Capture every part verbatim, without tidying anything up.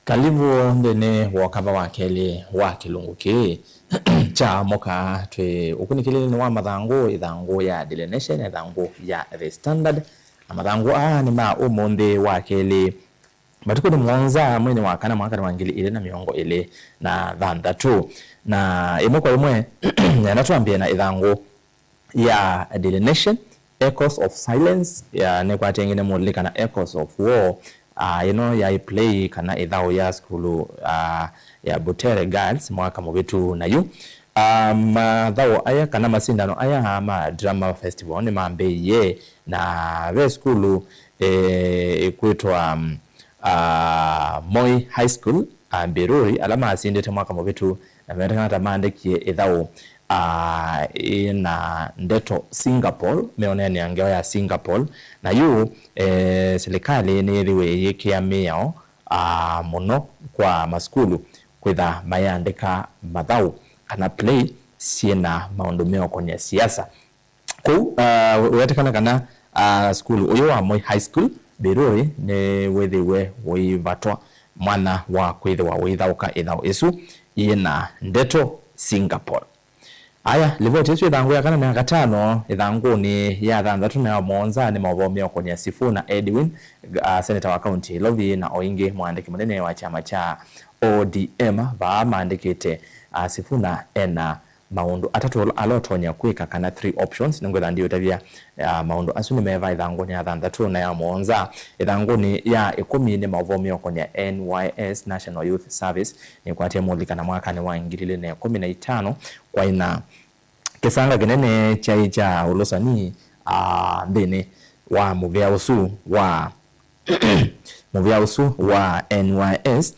Kalivu nthĩnĩ wa ũkamba wa kelĩ wa kĩlungu kĩĩ kya mũka. Twĩ ũkunĩkĩlĩlĩnĩ wa mathangũ, ĩthangũ ya Daily Nation na ĩthangũ ya The Standard. Na mathangũ aa nĩ ma ũmũnthĩ wa kelĩ, matukũ nĩ mũonza, mweinĩ wa kana, mwakanĩ wa ngili ilĩ na mĩongo ĩlĩ na thanthatũ. Na ĩmwe kwa ĩmwe, nenda twambĩe na ĩthangũ ya Daily Nation, Echoes of Silence, ya nĩkwatengene mũlili kana Echoes of War. Uh, ĩno yaĩ play kana ĩthaũ ya sukulu, uh, ya Butere Girls mwaka mũvĩtu. Na yu, uh, mathaũ aya kana masindano aya ma drama festival nĩmambĩĩie, na ve sukulu, eh, ĩkwĩtwa, um, uh, Moi High School, uh, Mbiruri, ala masindĩte mwaka mũvĩtu, na meonekana ta maandĩkie ĩthaũ, uh, ĩna ndeto Singapore, meonania ngewa ya Singapore. Na yu, eh, silikalĩ nĩyĩthiwe ĩyĩkĩa mĩao, uh, mũno kwa masukulu kwĩtha mayĩandĩka mathaũ kana play syĩna maũndũ meũkony'a siasa. Kũu, uh, wetekana kana, uh, sukulu ũyũ wa Moi High School, Mbiruri, nĩwĩthĩiwe ũivatwa mwanya wa kwĩthĩwa ũithaũka ĩthaũ ĩsu yĩna ndeto Singapore. Aya, livoti ĩsu ĩthangũ ya kana na ya katano. Ĩthangũnĩ ya thanthatũ na ya mũonza nĩ maũvoo meũkony'a Sifuna Edwin, uh, seneta wa kaunti ya Ilovi, na o ĩngĩ mũandĩki mũnene wa kyama kya O D M, vaa maandĩkĩte, uh, Sifuna ena maũndũ atatũ ala ũtonya kwĩka, kana three options. Nĩngwĩtha ndiũtavya, ah, maũndũ asu nĩ meva ĩthangũnĩ ya thanthatũ na ya mũonza. Ĩthangũnĩ ya ĩkũmi nĩ maũvoo meũkony'a N Y S, National Youth Service, nĩkwatie mũlikana mwakanĩ wa ngili ilĩ na ĩkũmi na itano, kwaĩ na kĩsanga kĩnene kyaĩ kya ũlũsani, ah, nthĩnĩ wa mũvĩa ũsu wa mũvĩa ũsu wa N Y S.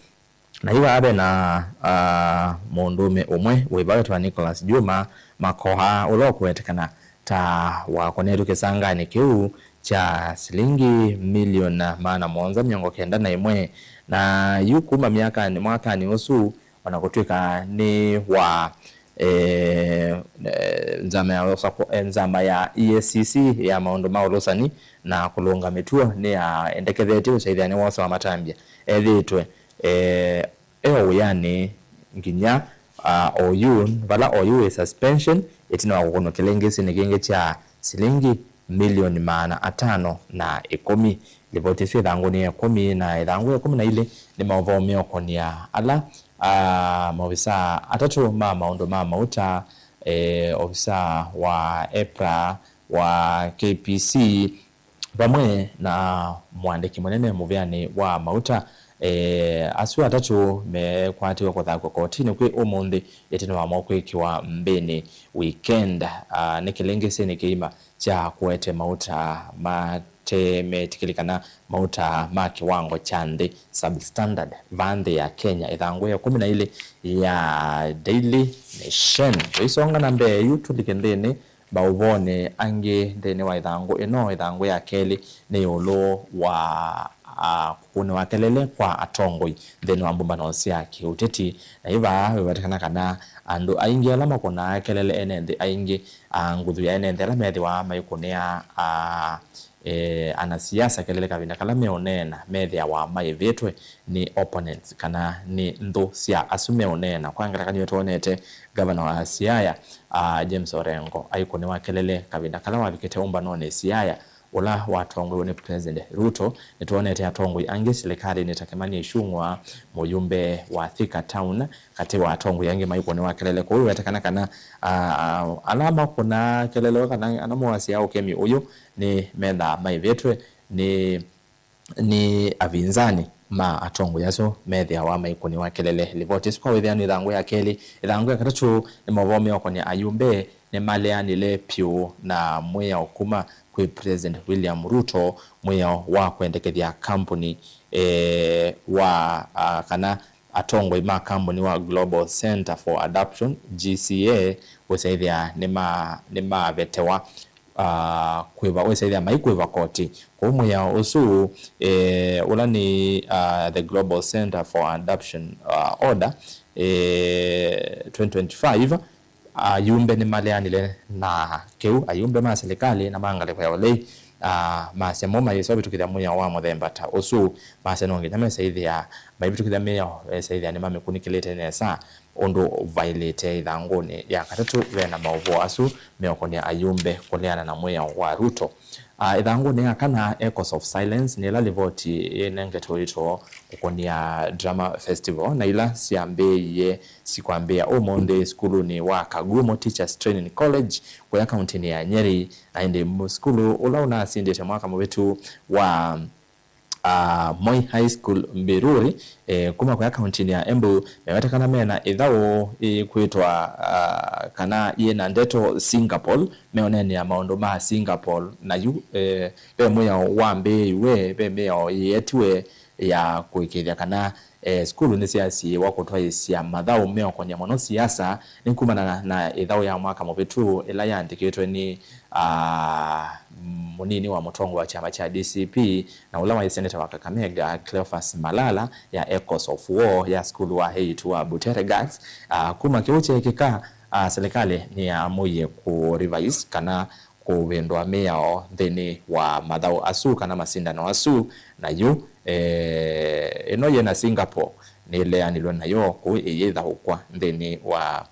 Na yu vaa ve na, ah, mũndũũme ũmwe wĩva wĩtawa Nicholas Juma Makoha, ũla ũkũwetekana ta wakonetwe kĩsanganĩ kĩu kya silingi milioni maana mũonza mĩongo kenda na ĩmwe. Na yu kuma myakanĩ, mwakanĩ ũsu, o na kũtw'ĩka nĩ wa, eh, eh, nzama ya ũsako-, eh, nzama ya E A C C ya maũndũ ma ũlũsani na kũlũnga mĩtuo nĩyaendekethetye ũsyaĩthya nĩwosawa matambya ethĩĩtwe, eh, e o wĩanĩ nginya, ah, oyu, vala oyu wĩ suspension, ĩtina wa kũkũnwa kĩlĩngĩsĩnĩ kĩngĩ kya silingi milioni maana atano na ĩkũmi. Livoti ĩsu ĩthangũnĩ ya ĩkũmi na ĩthangũ ya ĩkũmi na ilĩ nĩ maũvoo meũkony'a ala, ah, maovisaa atatũ ma maũndũ ma mauta, eh, ovisaa wa EPRA, wa K P C, vamwe na mũandĩki mũnene mũvĩanĩ wa mauta. Eh, asu atatũ mekwatiwe kũthakw'a kotinĩ kwĩ ũmũnthĩ ĩtina wa mo kwĩkĩwa mbĩnĩ weekend, ah, nĩ kĩlĩngĩsĩnĩ kĩima kya kũete mauta mate metĩkĩlĩka kana mauta ma kĩwango kya nthĩ, substandard, vaa nthĩ ya Kenya. Ĩthangũ ya ĩkũmi na ilĩ ya Daily Nation. Tũisonga na mbee yu tũlike nthĩnĩ maũvoonĩ angĩ nthĩnĩ wa ĩthangũ ĩno. Ĩthangũ ya kelĩ nĩ ĩũlũ wa, a, kũkũnĩwa kelele kwa atongoi nthĩnĩ wa mbũmbano sya kĩũteti. Na yu vaa wĩwetekana kana andũ aingĩ ala makũnaa kelele ene nthĩ aingĩ, a, nguthu ya ene nthĩ ala methĩwa maikũnĩa, a, e, anasiasa kelele kavinda kala meũneena methĩawa maĩvĩtwe nĩ opponents kana nĩ nthũ sya asu meũneena. Kwa ngelekany'o, nĩtwonete ngavana wa Siaya, a, James Orengo aikũnĩwa kelele kavinda kala wavikĩte ũmbanonĩ Siaya ũla watongoew'e nĩ President Ruto. Nĩtwonete atongoi angĩ silikalĩnĩ ta Kimani Ichung'wa, mũyumbe wa Thika Town, katĩ wa atongoi angĩ maikũnĩwa kelele. Kwoou ĩwetekana kana, a, a, ala makũnaa kelele kana ala moasya ũkemi ũyũ nĩ methaa maĩvĩtwe nĩ, nĩ avinzani ma atongoi asu methĩawa maikũnĩwa kelele. Livoti ĩsu kwa wĩthĩanu ĩthangũ ya kelĩ. Ĩthangũ ya katatũ nĩ maũvoo meũkony'a ayumbe nĩmaleanile pyũ na mwĩao kuma kwĩ President William Ruto, mwĩao wa kwendekethya kambuni, eh, wa, ah, kana atongoi ma kambuni wa Global Center for Adoption, G C A, ũsyaĩthĩa nĩma-, nĩmavetewa, ah, kwĩva, ũsyaĩthĩa maikwĩva koti. Kwoou mwĩao ũsu, eh, ũla nĩ, ah, the Global Center for Adoption, ah, Order, eh, twenty twenty-five, ayumbe nĩmaleanile na kĩu, ayumbe ma silikalĩ na ma ngalĩko ya ũlei Ah, masya mo mayĩsa ũvĩtũkĩthya mwĩao wa mũthemba ta ũsu, masya no nginya mesaĩthĩa maivĩtũkĩthya mĩao, mesaĩthĩa nĩmamĩkunĩkĩlĩte nesa ũndũ vaĩlĩte ĩthangũnĩ ya katatũ ve na maũvoo asu meũkũnĩa ayumbe kũleana na mwĩao wa Ruto. Ah, ĩthangũnĩ ya kana, Echoes of Silence, nĩ ĩla livoti yĩnengetwe ũito kũkũnĩa Drama Festival na ila syambĩĩie sikwambĩĩa ũmũnthĩ sukulunĩ wa Kagumo Teachers Training College kũya kauntinĩ ya Nyeri. Na ĩndĩ sukulu ũla ũnasindĩte mwaka mũvĩtu wa, ah, Moi High School Mbiruri, eh, kuma kũya kauntinĩ ya Embu, mewetekana mena ĩthaũ ĩkwĩtwa, ah, kana yĩna ndeto Singapore, meũneenea maũndũ ma Singapore. Na yu, eh, ve mwĩao wambĩĩiwe, ve mĩao yĩetiwe ya kũĩkĩĩthya kana, eh, sukulu nĩsyasiĩĩwa kũtwaĩĩsya mathaũ meũkũnĩa mũno siasa, nĩ kumana na, na ĩthaũ ya mwaka mũvĩtu ĩla yaandĩkĩtwe nĩ, ah, mũnini wa mũtongoi wa kyama kya D C P na ũla waĩ seneta wa Kakamega, Cleophas Malala, ya Echoes of War ya sukulu wa eĩtu wa Butere Girls. Ah, kuma kĩu kyeekĩka, ah, silikalĩ nĩyaamũie kũ revise kana kũvĩndũa mĩao nthĩnĩ wa mathaũ asu kana masindano asu, na yu, eh, ĩno yĩ na Singapore nĩleanilwe nayo kũu ĩyĩthaũkwa nthĩnĩ wa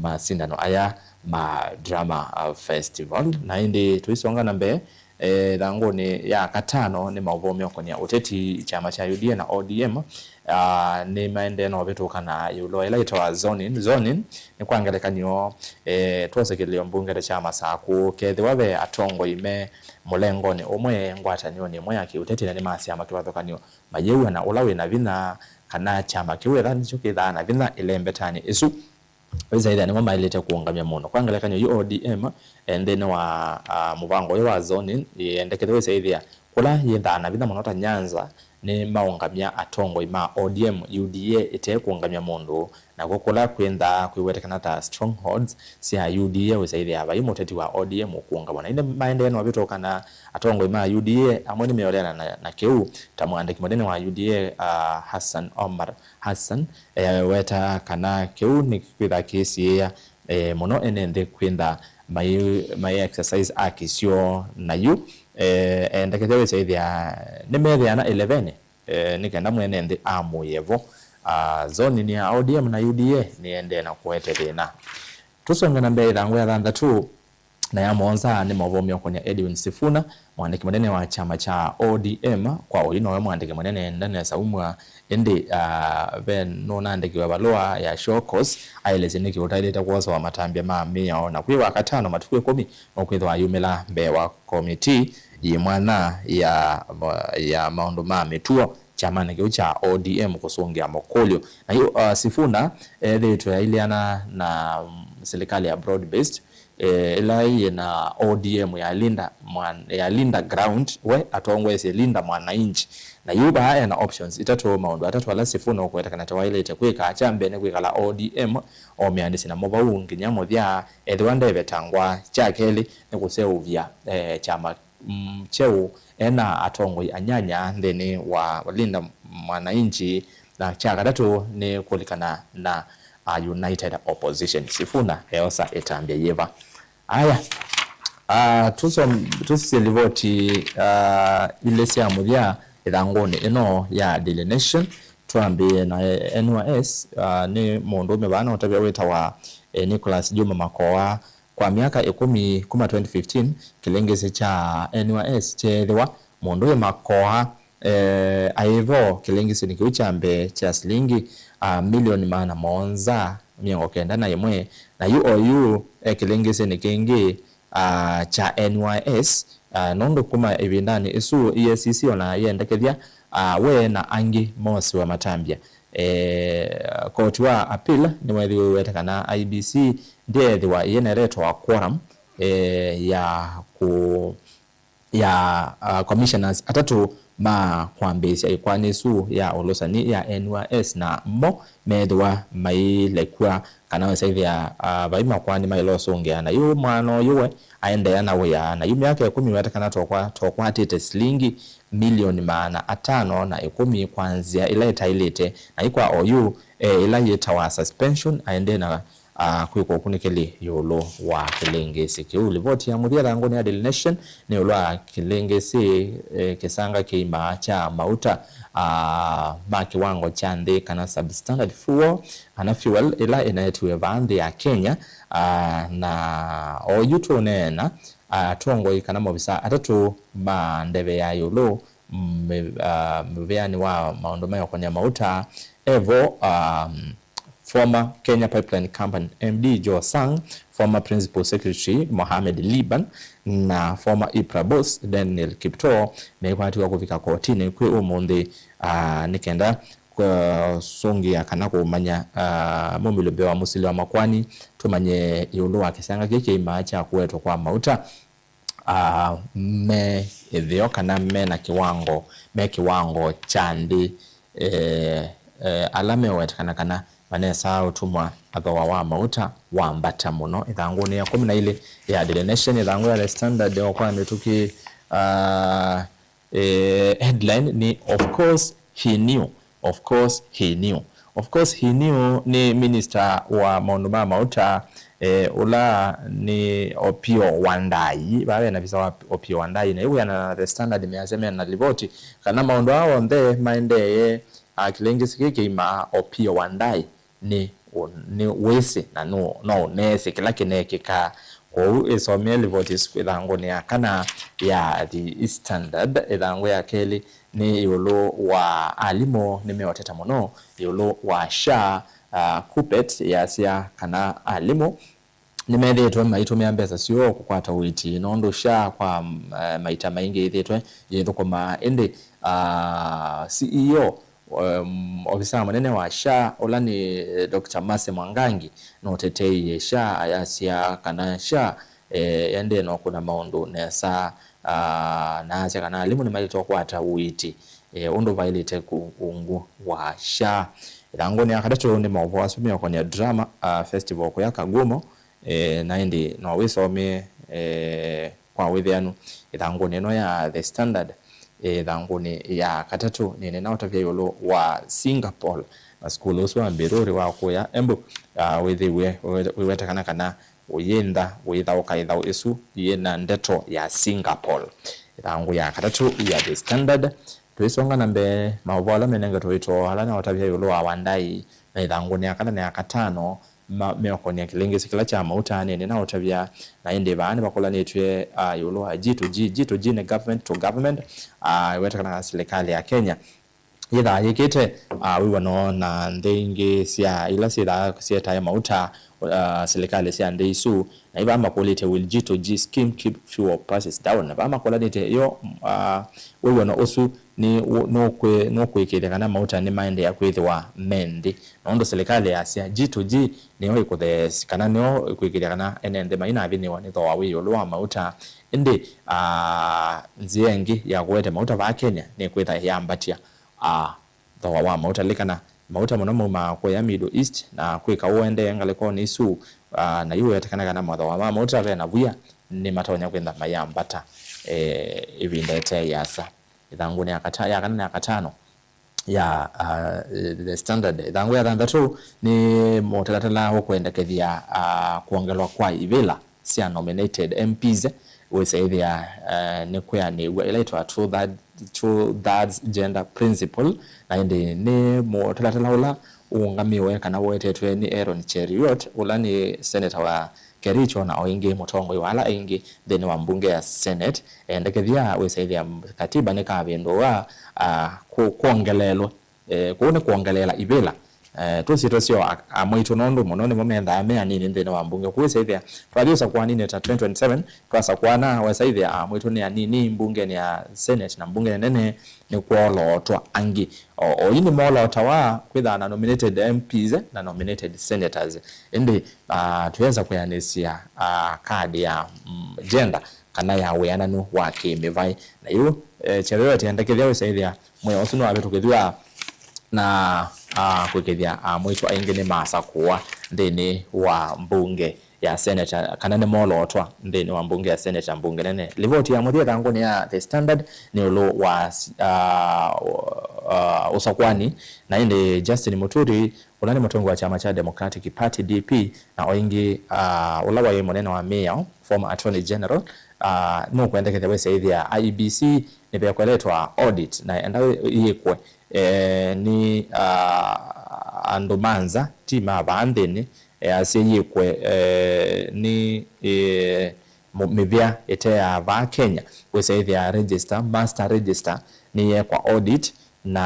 masindano aya ma Drama, uh, Festival. Na ĩndĩ tũisonga na mbee, eh, ĩthangũnĩ ya katano nĩ maũvoo meũkũnĩa ũteti, kyama kya U D A na O D M, ah, nĩmaendee na ũvĩtũkana ĩũlũ wa ĩla yĩtawa zoning. Zoning nĩ kwa ngelekany'o, eh, twose kĩlĩo mbunge ta kya Masakũ, kethĩwa ve atongoi me mũlengonĩ ũmwe, ngwatanĩonĩ ĩmwe ya kĩũteti, na nĩ ma syama kĩvathũkany'o, mayĩw'ana ũla wĩ na vinya, kana kyama kĩu etha nĩkyo kĩthaa na vinya ĩlembetanĩ ĩsu, wĩsaĩthĩa nĩmo maĩlĩte kũũngamya mũndũ. Kwa ngelekany'o, yu O D M, eh, nthĩnĩ wa, ah, mũvango ũyũ wa zoning, ĩendekethw'a wĩsaĩthĩa kũla yĩthaa na vinya mũno ta Nyanza, nĩmaũngamya atongoi ma O D M, U D A ĩte kũũngamya mũndũ, nakw'o kũla kwĩnthaa kwĩwetekana ta strongholds sya U D A, wĩsaĩthĩa vai mũteti wa O D M ũkũũngamwa. Na ĩndĩ maendee na ũvĩtũkana, atongoi ma U D A amwe nĩmeũleana na, na kĩu, ta mũandĩki mũnene wa U D A, ah, Hassan Omar Hassan, eh, weta kana kĩu nĩkwĩtha kĩsiĩĩa, eh, mũno ene nthĩ kwĩntha mai, mai exercise haki syoo. Na yu, eh, endekethya wĩsaĩthĩa nĩmethĩana ĩleveni, eh, nĩ kenda mwene nthĩ amũĩe vo. Ah, zoning ya O D M na U D A nĩendee na kũete thĩna. Tũsonge na mbee, ĩthangũ ya thanthatũ na ya mũonza nĩ maũvoo meũkũnĩa Edwin Sifuna, mũandĩki mũnene wa kyama kya O D M. Kwa ũyu nowe mũandĩki mũnene Daniel Saumwa, ĩndĩ, ah, ve nũnandĩkiwe valũa ya show cause aelesye nĩkĩ ũtaĩlĩte kwosewa matambya ma mĩao, na kwĩ Wakatano matukũ ĩkũmi nũkwĩthĩwa ayumĩla mbee wa komitii yĩ mwanya ya, ya maũndũ ma mĩtuo kyamanĩ kĩu kya O D M kũsũngĩa mũkũlyo. Na yu, uh, Sifuna ethĩĩtwe aileana na, mm, silikalĩ ya broad based, eh, ĩla yĩ na O D M ya Linda Mwan-, ya Linda Ground, we atongoesye Linda Mwananchi. Na yu vaa ena options itatũ, maũndũ atatũ ala Sifuna ũkũwetekana ta waĩlĩte kwĩka. Kya mbee nĩ kwĩkala O D M o mĩandĩsĩ namo vau nginya mũthya, ethĩwa ndevetangwa. Kya kelĩ nĩ kũseũvya, eh, kyama, mm, kyeũ ena atongoi anyanya nthĩnĩ wa Linda Mwananchi, na kya katatũ nĩ kũlikana na, ah, United Opposition. Sifuna eosa ĩtambya yĩva? Aya, ah, tũsom-, tũsisye livoti, ah, ilĩ sya mũthya ĩthangũnĩ ĩno ya Daily Nation. Twambĩĩe na, eh, N Y S, ah, nĩ mũndũũme vaa na ũtavya wĩtawa, eh, Nicholas Juma Makoa. Kwa myaka ĩkũmi kuma twenty fifteen, kĩlĩngĩsĩ kya N Y S kyeethĩwa mũndũ wĩ makoa, eh, aĩ vo kĩlĩngĩsĩnĩ kĩu kya mbee kya silingi, ah, milioni maana mũonza mĩongo kenda na ĩmwe. Na yu oyu e kĩlĩngĩsĩnĩ kĩngĩ, ah, kya N Y S, ah, nũndũ kuma ĩvindanĩ ĩsu E A C C ona yendekethya, ah, we na angĩ moosiwe matambya. Eh, koti wa appeal nĩweethĩiwe ũweta kana I E B C ndyeethĩwa ĩyĩneletwa quorum, eh, ya kũ-, ya, ah, commissioners atatũ ma kwambĩĩsya ĩkoani ĩsu ya ũlũsani ya N Y S, na mo meethĩwa mailekw'a kana wesaĩthĩa, ah, vai makoani maĩle ũsũngĩa. Na yu mwana ũyũ we aendeea na wĩa, na yu myaka ĩkũmi wetekana tokwa-, tokwatĩte silingi milioni maana atano na ĩkũmi kwa nzĩa ĩla ĩtaĩlĩte, na yu kwa oyu, eh, ĩla yĩtawa suspension, aendee na, ah, kwĩkwa ũkunĩkĩli ĩũlũ wa kĩlĩngĩsĩ kĩu. Livoti ya mũthya ĩthangũnĩ ya Daily Nation nĩ ĩũlũ wa kĩlĩngĩsĩ, eh, kĩsanga kĩima kya mauta, ah, ma kĩwango kya nthĩ, kana substandard fuel, kana fuel ĩla ĩnaetiwe vaa nthĩ ya Kenya. Ah, na oyu tũneena, ah, atongoi kana maovisa atatũ ma ndeve ya ĩũlũ, mm, mĩ-, ah, mũvĩanĩ wa maũndũ meũkonya mauta, evo, um, former Kenya Pipeline Company M D Joe Sang, former Principal Secretary Mohamed Liban, na former IPRA boss Daniel Kiptoo mekwatiwa kũvika kotinĩ kwĩ ũmũnthĩ, ah, nĩ kenda kũsũngĩa kana kũmanya, ah, mũmĩlo mbee wa mũsili wa makwani, tũmanye ĩũlũ wa kĩsanga kĩĩ kĩimaa kya kũetwa kwa mauta, ah, me ĩtheo kana me na kĩwango, me kĩwango kya nthĩ, eh, eh, ala meũwetekana kana manesaa ũtũmwa thooa wa mauta wambata mũno. Ĩthangũnĩ ya kũmi na ilĩ ya Daily Nation, ĩthangũ ya The Standard o kwa mĩtũkĩ, ah, eh, headline nĩ, "Of course he knew." Of course he knew. Of course he knew nĩ minister wa maũndũ ma mauta, eh, ũla nĩ Opiyo Wandayi. Vaa ve na visa wa Opiyo Wandayi, na ĩwĩana na The Standard measya mena livoti kana maũndũ aa onthe maendee, ah, kĩlĩngĩsĩ kĩĩ kĩimaa Opiyo Wandayi nĩ ũ-, nĩ wĩsĩ na no, no ũneesĩ kĩla kĩneekĩkaa. Kwoou ĩsomee livoti ĩsu ĩthangũnĩ ya kana ya The Standard. Ĩthangũ ya kelĩ nĩ ĩũlũ wa alimũ nĩmeũteta mũno ĩũlũ wa SHA. Ah, KUPPET yasya kana alimũ nĩmethĩĩtwe maitũmĩa mbesa syoo kũkwata ũiiti, nũndũ SHA kwa, eh, maita maingĩ yĩthĩĩtwe yĩthũkũmaa. Ĩndĩ, ah, C E O, um, ovisa mũnene wa SHA, ũla nĩ, eh, Doctor Mercy Mwangangi, nũteteeie SHA, ayasya kana SHA, eh, ĩendee na ũkũna maũndũ nesa, ah, na asya kana alimũ nĩmaĩlĩte kũkwata ũiiti, eh, ũndũ vaĩlĩte ku-, ungu wa SHA. Ĩthangũnĩ ya katatũ nĩ maũvoo asu meũkonya drama, ah, festival kũya Kagumo, eh, na ĩndĩ no wĩsomee, eh, kwa wĩthĩanu ĩthangũnĩ ĩno ya The Standard. Eh, ĩthangũnĩ ya katatũ nĩnĩnaũtavya ĩũlũ wa Singapore na sukulu ũsu wa Mbĩrũrĩ wa kũya Embu, ah, wĩthĩwe wĩwetekana kana ũyĩntha wĩthaũka ĩthaũ ĩsu yĩ na ndeto ya Singapore. Ĩthangũ ya katatũ ya The Standard. Tũisonga na mbee, maũvoo ala menengetwe ũito ala naũtavya ĩũlũ wa Wandayi, na ĩthangũnĩ ya kana na ya katano, ma-, meũkonya kĩlĩngĩsĩ kĩla kya mauta nĩnĩnaũtavya, na ĩndĩ vaa nĩvakũlanĩtw'e, ah, ĩũlũ wa G to G. G to G nĩ government to government, ah, ĩwetekana na silikalĩ ya Kenya yĩthaa yĩkĩte, ah, wĩw'ano na nthĩ ingĩ sya ila syĩthaa syetae mauta, ah, silikalĩ sya nthĩ isu, na ivaa makũlĩtye, "Will G to G scheme keep fuel prices down?" Na vaa makũlanĩtye yo, ah, wĩw'ano ũsu nĩ wũ-, nũkwĩ-, nũkwĩkĩĩthya kana mauta nĩmaendeea kwĩthĩwa me nthĩ, nũndũ silikalĩ yasya G to G nĩyo ĩkũtheesya kana nĩyo ĩkwĩkĩĩthya kana ene nthĩ mainathĩnĩwa nĩ thooa wĩ ĩũlũ wa mauta. Ĩndĩ, ah, nzĩa ĩngĩ ya kũete mauta vaa Kenya nĩ kwĩtha yambatya, ah, thooa wa mauta. Lilikana, mauta mũno maumaa kũya Middle East, na kwĩka ũendee ngalĩkonĩ isu, ah, na yu wetekana kana mathooa ma mauta ve na vwia nĩmatonya kwĩtha mayambata, eh, ĩvinda ĩte yĩasa. Ĩthangũnĩ ya kata-, ya kana na ya katano ya, ah, The Standard. Ĩthangũ ya thanthatũ nĩ mũtalatala ũkwendekethya, ah, kwongelwa kwa ivĩla sya nominated M Ps, wĩsaĩthĩa, eh, nĩ kwĩanĩw'a ĩla ĩtwa two third-, two thirds gender principle, na ĩndĩ nĩ mũtalatala ũla ũũngamĩwe kana woetetwe nĩ Aaron Cheruiyot, ũla nĩ seneta wa Kericho na o ĩngĩ mũtongoi wa ala aingĩ nthĩnĩ wa mbunge ya Senate. Endekethya wĩsaĩthĩa katiba nĩkavĩndũwa, ah, kũ-, kwongeleelwa. Eh, kũu nĩ kwongeleela ivĩla. Eh, tũsyĩtwa syoo a-, amwaitũ nũndũ mũno nĩmo mendaa me anini nthĩnĩ wa mbunge. Kũu wĩsaĩthĩa twathi ũsakũaninĩ ta twenty twenty-seven, twasakũana, wesaĩthĩa amwaitũ nĩ anini mbungenĩ ya Senate na mbungenĩ nene nĩkwoolootwa angĩ. O, oyu nĩmoolootawa kwĩthaa na nominated M Ps na nominated senators. Ĩndĩ, ah, twĩesa kwĩanĩsya, ah, kadi ya, mm, gender kana ya wĩananu wa kĩ-mĩvaĩ. Na yu, eh, Cheruiyot endekethya wĩsaĩthĩa mwĩao ũsu nĩwavĩtũkĩthw'a na, ah, kwĩkĩthya, ah, amwaitũ aingĩ nĩmasakũwa nthĩnĩ wa mbunge ya Senate, kana nĩmolootwa nthĩnĩ wa mbunge ya Senate na mbunge nene. Livoti ya mũthya ĩthangũnĩ ya The Standard nĩ ĩũlũ wa, ah, uh, ũsakwani, na ĩndĩ Justin Muturi, ũla nĩ mũtongoi wa kyama kya Democratic Party, D P, na o ĩngĩ, uh, ũla waĩ mũnene wa mĩao, former Attorney General, uh, nũkwendekethya wĩsyaĩthĩa I E B C nĩvekweletwa audit na enda yĩkwe, eh, nĩ, uh, andũ ma nza, ti ma vaa nthĩnĩ, eh, asya yĩkwe, eh, nĩ, eh, mũ- mĩvĩa ĩte ya vaa Kenya, wĩsyaĩthĩa register, master register, nĩyekwa audit na,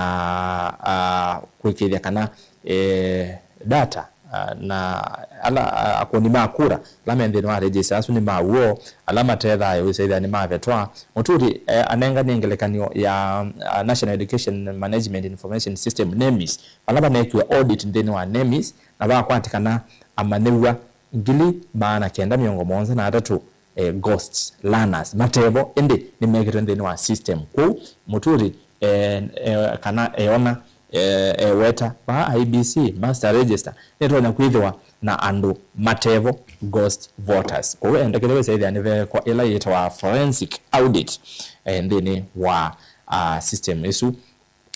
ah, kwĩkĩĩthya kana, eh, data, ah, na ala, ah, akũni ma kura ala me nthĩnĩ wa register asu nĩ ma w'o, ala mate thayũ wĩsyaĩthĩa nĩmavetwa. Muturi, eh, anenganie ngelekany'o ya, ah, National Education Management Information System, nemis, vala vanekiwe audit nthĩnĩ wa nemis na vakwatĩkana amanyĩw'a ngili maana kenda mĩongo mũonza na atatũ, eh, ghost learners matevo, ĩndĩ nĩmekĩtwe nthĩnĩ wa system. Kwoou Muturi, eh, eh, kana eona, eh, eweta vaa I E B C master register nĩtonya kwĩthĩwa na andũ matevo, ghost voters. Kwoou endekete wĩsyaĩthĩa nĩvekwa ĩla yĩtawa forensic audit, eh, nthĩnĩ wa, ah, system ĩsu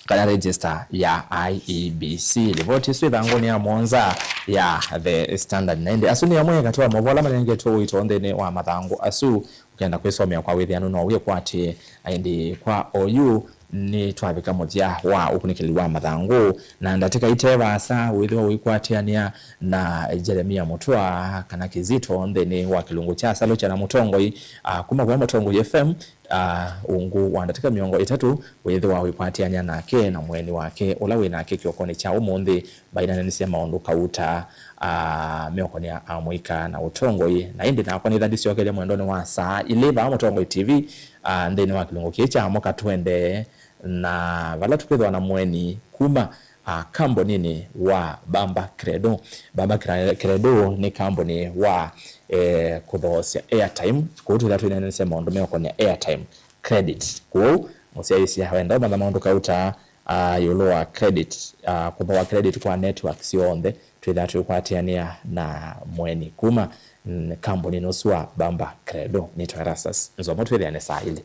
kana register ya I E B C. Livoti ĩsu ĩthangũnĩ ya mũonza ya The Standard. Na ĩndĩ asu nĩ amwe katĩ wa maũvoo ala manengetwe ũito nthĩnĩ wa mathangũ asu. Ũkenda kwĩsomea kwa wĩthĩanu no wĩkwatĩe. Na ĩndĩ kwa oyu nĩtwavika mũthya wa ũkunĩkĩli wa mathangũ, na ndatĩka ite vaasa wĩthĩwa ũikwatĩanĩa na Jeremia Mutua kana Kizito nthĩnĩ wa kĩlungu kya Salukya na Mũtongoi, ah, kuma kwa Mũtongoi F M, ah, ungu wa ndatĩka mĩongo ĩtatũ, wĩthĩwa ũikwatĩanĩa nake na mũeni wake ũla wĩ nake kĩokonĩ kya ũmũnthĩ. Mainanĩsye maũndũ kauta, ah, meũkonea amũika na ũtongoi. Na ĩndĩ nakwa nĩtha ndisyokelya mwendonĩ wa saa ilĩ vaa Mũtongoi T V, ah, nthĩnĩ wa kĩlungu kĩĩ kya Amũka Tũendee, na vala tũkwĩthĩwa na mũeni kuma, ah, kambũninĩ wa Bamba Credo. Bamba Cre- Credo nĩ kambũni wa, eh, kũthoosya airtime, kũu twĩthĩwa twĩnanĩsya maũndũ meũkonea airtime, credit. Kwoou mũsyaĩĩsya wenda ũmanya maũndũ kauta, ah, ĩũlũ wa credit, ah, kũthooa credit kwa network syonthe, twĩthĩwa tũikwatĩanĩa na mũeni kuma, mm, kambũninĩ ũsu wa Bamba Credo. Nĩtwa Erastus Nzomo, twĩthĩane saa ilĩ.